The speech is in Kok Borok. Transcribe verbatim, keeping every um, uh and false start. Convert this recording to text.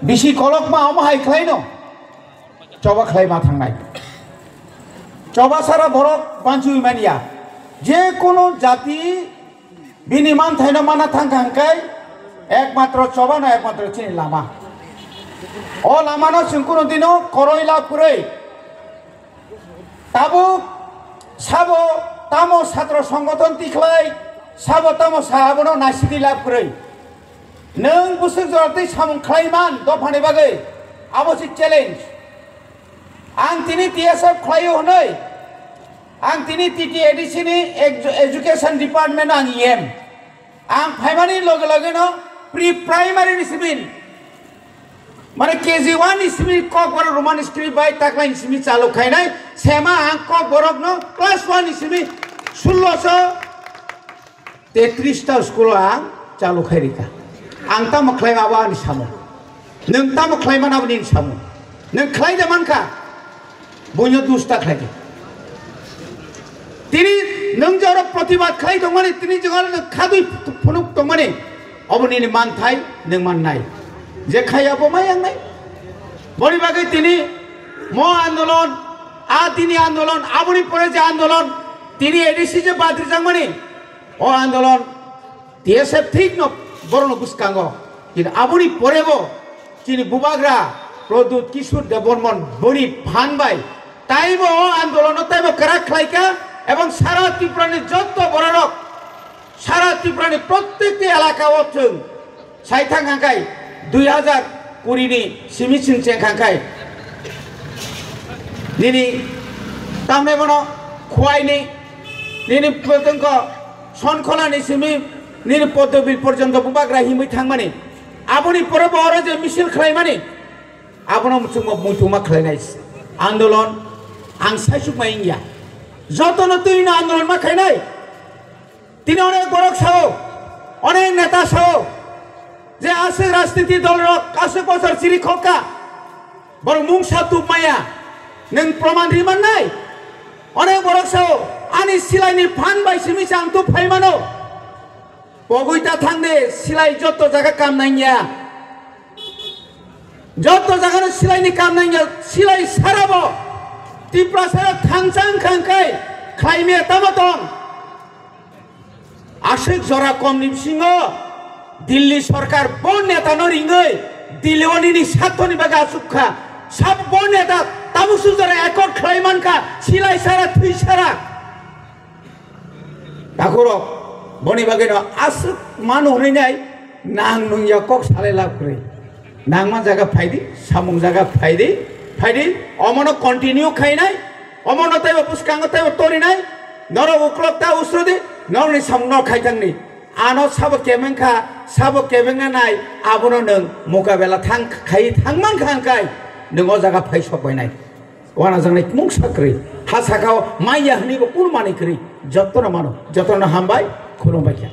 Bisi kolokma omo hai khlaino choba khlaima thangnai. Choba sara borok banchwi manya. Je kono jati bini manthaino mana thangkha hwnkhe ekmatro chobano ekmatro chini lama. O lamano chwng kono dino koroi lab kwrwi. Tabuk sabo tamo satro songothon tikhlai, sabo tamo sa abono naisidi lab kwrwi. Nwng bwswk jora tei samung khlai man dophani bagwi, abo se challenge. Ang tini T S F khlaio hwnwi, ang tini T T A D C ni edu-, Education Department ang E M. Ang phaimani loge loge no pre primary ni simi, mane K G one ni simi kokborok Roman script bai taklai ni simi chalu khainai, sema ang kokborok no class one ni simi sullo so tetris ta school o ang chalu khai rika. Ang tamo khlai ma abo ani samung. Nwng tamo khlai man abo nini samung. Nwng khlai de mankha. Buino dusta khlai de. Tini nwng je oro protibad khlai tongmani, tini je oro nwng khadui phunuk tongmani, obo nini manthai nwng mannai. Je khai abo ma yangnai. Boni bagwi tini mo andolon, a tini andolon, aboni pore je andolon, tini A D C je badri jangmani, o andolon T S F thik no borokno bwskango. Kintu aboni porebo chini bubagra Pradyut Kishore Debbarman boni phan bai taibo o andolono taibo kwrak khlaikha, ebong sara Tripurani jotto bororok, sara Tripurani prottekti elaka o chwng sai thang hangkai dui hajar kuri ni simi chwng cheng hangkai nini tamne bono khuaini nini pwtwngko Sonkholani simi nini Poddobil porjonto bubagra himwi thangmani. Aboni pore bo oro je misil khlaimani, abono chwngbo muituma khlainai andolon ang saisukma wngya. Jotono twino andolon ma khainai. Tini onek borok sao, onek neta sao, je aswk rajniti dol rok aswk bosor chiri khokka, borok mungsa tubmaya, nwng proman ri mannai? Onek borok sao, ani silaini phan bai simi se ang tub phai mano. Pogwi ta thang de, silai jotto jaga kam nangya. Jotto jaga no silai ni kam nangya, silai sara bo. Tiprasa rok thangchang khangkai, khlaimaya tamo tong. Aswk jora kom ni bisingo Delhi sorkar bo neta no ringwi Delhi o nini sathoni bagwi achuk kha. Sab bo neta tabuk sujara accord khlai man kha, silai sara, thwi sara. Takhurok, boni bagwi no aswk mano hwnwi nai, nang nung ya kok salai lab kwrwi. Nangma jaga phaidi, samung jaga phaidi, phaidi, omono continue khainai, omono taibo bwskango taibo torinai, norok uklok ta usrodi, norokni samung no khaithangni. Ano sabo kebeng kha, sabo kebeng na nai, abono nwng mukabela thang khai thangman kha hwnkhai, nwng o jaga phai sok bainai. Wana jangnai mungsa kwrwi. Ha sakao maya hwnwi bo kunu manwi kwrwi. Jotono mano, jotono hambai, khulumbai kha.